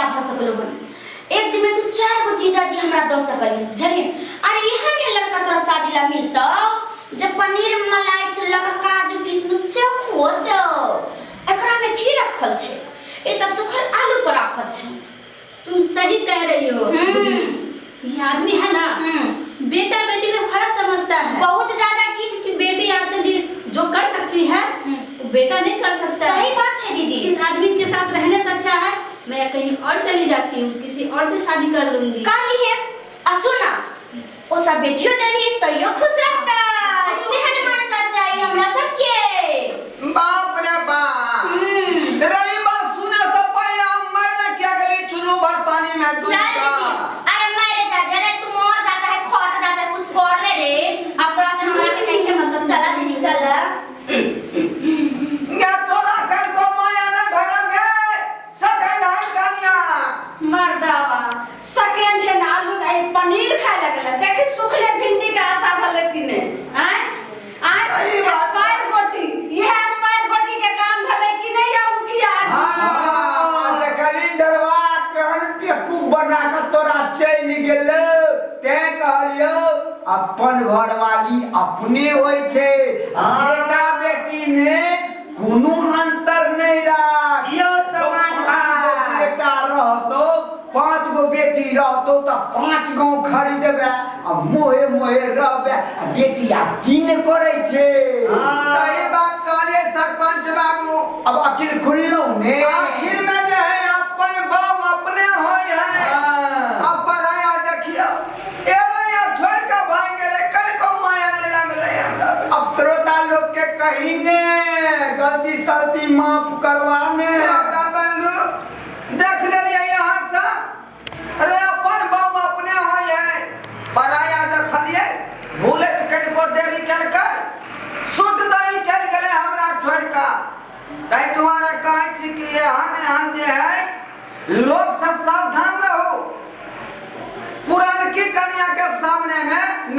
बियाह भऽ सकलो हन। एक दिन में तू चार गो जीजाजी हमरा दऽ सकली, बुझलियै? अरे एहन एहन लड़का तोरा शादी ला मिलतौ जे पनीर मलाई से लऽ कऽ काजू किशमिश से खुअतौ। एकरा में की रखल छै? ई तऽ सूखल आलू पर राखल छै। तुम सही कह रही हो। ये आदमी है ना, बेटा बेटी में फर्क समझता है। बहुत ज्यादा की। कि बेटी आजकल जो कर सकती है, वो बेटा नहीं कर सकता। सही बात है दीदी। इस आदमी के साथ रहने से अच्छा है मैं कहीं और चली जाती हूँ, किसी और से शादी कर लूंगी। कर लिए। आ सुना, ओता बेटियो देबी तैयो खुश रहता। तेहन मनसा चाहिए हमरा सबके। बाप रे बाप। रही बात सुने से पहले हम मैंने क्या गली चुल्लू भर पानी में डूब चल जा। दीदी। अरे मेरे जा जा रे, तू मर जा चाहे खट जा चाहे कुछ कर ले रे, अब तोरा से हमरा के नहीं के मतलब। चला दीदी चला। या तोरा घर को माया न धरंगे सके नहीं कन्या। मर्दावा सेकेंड हैंड आलू का एक पनीर खाए लगल। देखी सुखले भिंडी के आशा भले कि ने आय आय। सही बात। स्पायर गोटी, यह स्पायर गोटी के काम भले कि नहीं या मुखिया जी? हाँ, देखली डरवा केहन बेवकूफ बना कऽ तोरा चलि गेलौ। तें कहलियौ अपन घरवाली अपने होइ छै, आ बेटा बेटी मे कोनो अंतर नहि राख। यौ समाज पाँच गो भाई। बेटा रहतौ, 5 गो बेटी रहतौ तऽ 5 गाँव खरीदबे आ मोहे मोहे रहबे। आ बेटी आब की ने करै छै। सही बात कहलिए सरपंच बाबू। अब अकिल खुललौ ने? आखिर में जे है अपन बाप अपने होय है। हाँ। अब पराया देखियो एलै आ छोड़ के भाग गेलै, कनिको माया नहि लगलै हमरा। अब श्रोता लोग के कही ने गलती सलती माफ करवाने। श्रोता बंधु देख लेलिए यहाँ से, अरे अपन बाप अपने होय है, पराया देखलिए भूलैत कनिको देरी केलकै, सुट दही चलि गेलै हमरा छोड़ि कऽ। ताहि दुआरे कहै छी कि एहन एहन जे है लोक से सब